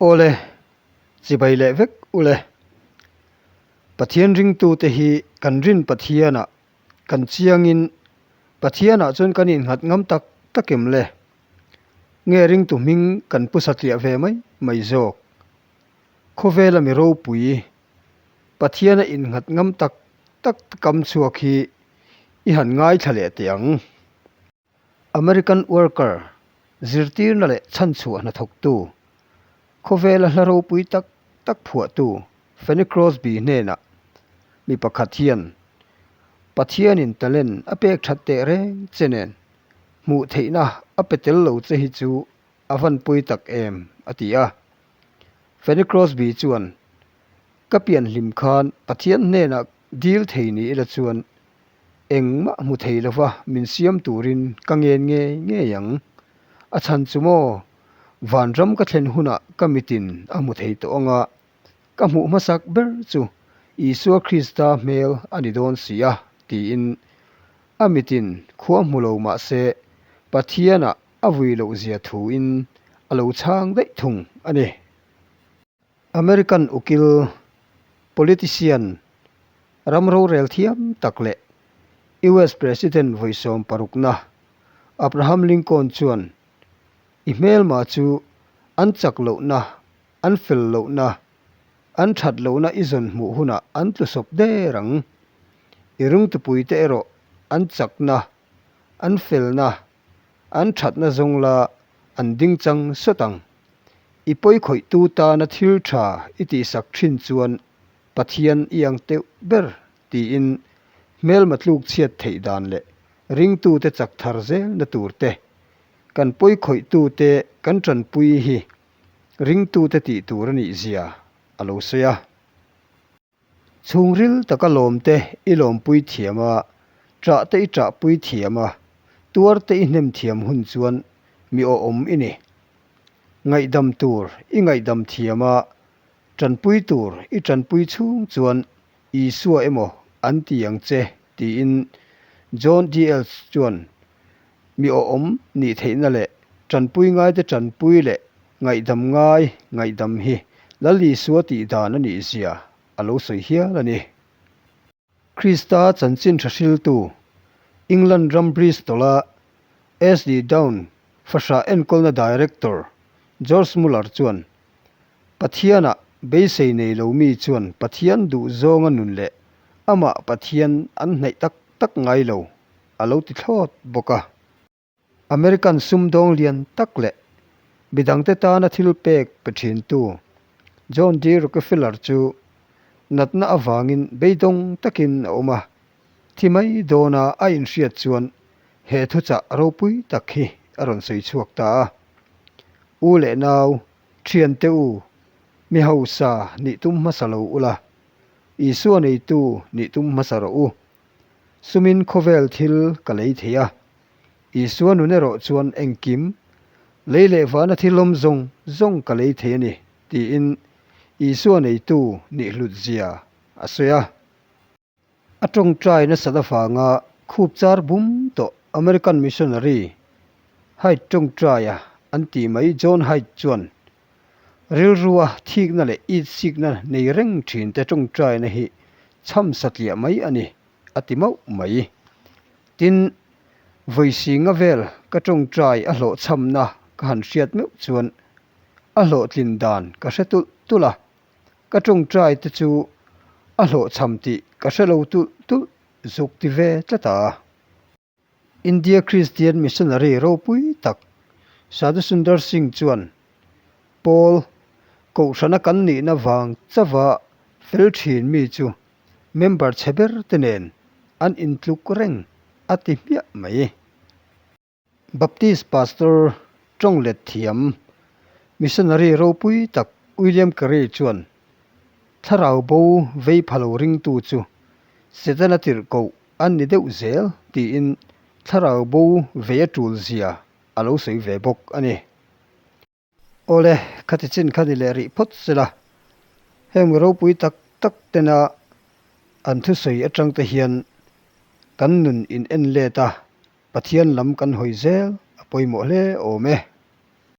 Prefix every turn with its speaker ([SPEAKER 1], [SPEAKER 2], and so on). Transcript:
[SPEAKER 1] Awle, chibai leh vek ule. Pathian ringtute hi kan rin Pathianah kan chiangin Pathianah chuan kan innghat ngam tak tak em le? Nge ringtu hming kan pu satliah ve mai mai zawk? Khawvela mi ropui Pathiana innghat ngam tak tak kam chhuak hi i han ngaithla leh teh ang. American Worker, zirtirna leh chhanchhuah hnathawktu, khawvela hla ropui tak tak phuahtu Fanny Crosby hnenah mi pakhat hian Pathianin talent a pek that teh reng che nen hmuh theihna a pe tel lo che hi chu a van pawi tak em a ti a. Fanny Crosby chuan Ka pianhlim khan Pathian hnenah dil thei ni ila chuan Engmah hmu thei lova min siam turin ka ngen ngei ngei ang. A chhan chu maw, vanram ka thlen hunah ka mitin a hmu thei tawh anga, ka hmuh hmasak ber chu Isua Krista hmel a ni dawn si a, tiin a mitin khua hmu lo mah se Pathianah a vui loh zia thuin a lo chhang daih thung a ni. American ukil, politician, ram rorel thiam tak leh US President vawisawm parukna Abraham Lincoln chuan i hmelma chu an chak lohna, an fel lohna, an that lohna i zawn hmuh hunah an tlusawp der ang. I rungtupuite erawh an chakna, an felna, an thatna zawng la an ding chang sawt ang. I pawi khawihtu tana thil tha i tihsak thin chuan Pathian i ang teuh ber tiin hmelma tluk chhiat theih dan leh ringtute chak thar zelna tur te, kan pawi khawihtute kan tanpui hi ringtute tih tur a nih zia a lo sawi a. Chhungril taka lawmte i lawmpui thiam a, ṭahte i ṭahpui thiam a, tuarte i hnem thiam hun chuan mi awhawm i ni. Ngaihdam tur i ngaihdam thiam a, ṭanpui tur i ṭanpui chhung chuan Isua emaw an ti ang che tiin John D. Ells chuan mi awhawm nih theihna leh ṭanpui ngaite ṭanpui leh ngaihdam ngai ngaihdam hi Lal Isua tih dan a nih zia a lo sawi hial a ni. Krista chanchin tha hriltu England ram Bristol-a SD Down fahrah enkawlna Director George Muller chuan, Pathianah beisei nei lo mi chuan Pathian duh zawnga nun leh amah Pathian an hnaih tak tak ngai lo a lo ti thlawt bawk a. American sumdawng lian tak leh midangte tana thil pek pe thintu John D. Rockefeller chu natna avangin beidawng takin a awm a, thi mai dawna a inhriat chuan he thuchah ropui tak hi a rawn sawi chhuak ta a. U leh nau, thiante u, mi hausa nih tum hmasa lo ula, Isua neitu nih tum hmasa rawh u. Sumin khawvel thil ka lei thei a, Isua nun erawh chuan engkim, lei leh vana thil awm zawng zawng ka lei thei a ni, tiin Isua neitu nih hlut zia a sawi a. A tawngtai nasat avanga khup char bum tawh American missionary Hyde tawngtaia an tih mai John Hyde chuan Rilrua thikna leh itsikna nei reng thinte tawngtaina hi chham satliah mai a ni, a ti mauh mai. Tin, vawisinga vel ka tawngtai a hlawhchhamna ka han hriat meuh chuan a hlawhtlin dan ka hre tulh tulh a, ka tawngtai te chu a hlawhchham tih ka hre lo tulh tulh zuk ti ve tlat a. India Christian Missionary ropui tak Sadhu Sundar Singh chuan Pawl kohhrana kan nihna vang chauha fel thin mi chu member chhe ber te nen an intluk reng a ti hmiah mai. Baptist Pastor tawng let thiam Missionary ropui tak William Carey chuan thlarau bo vei pha lo ringtu chu Setana tirhkoh An ni deuh zel tiin thlarau bo vei a tul zia a lo sawi ve bawk a ni. Awle, khati chin kha ni leh rih phawt sela, heng mi ropui tak tak tena an thusawi atang te hian kan nun in en let a, Pathian lam kan hawi zel a pawimawh hle awm e.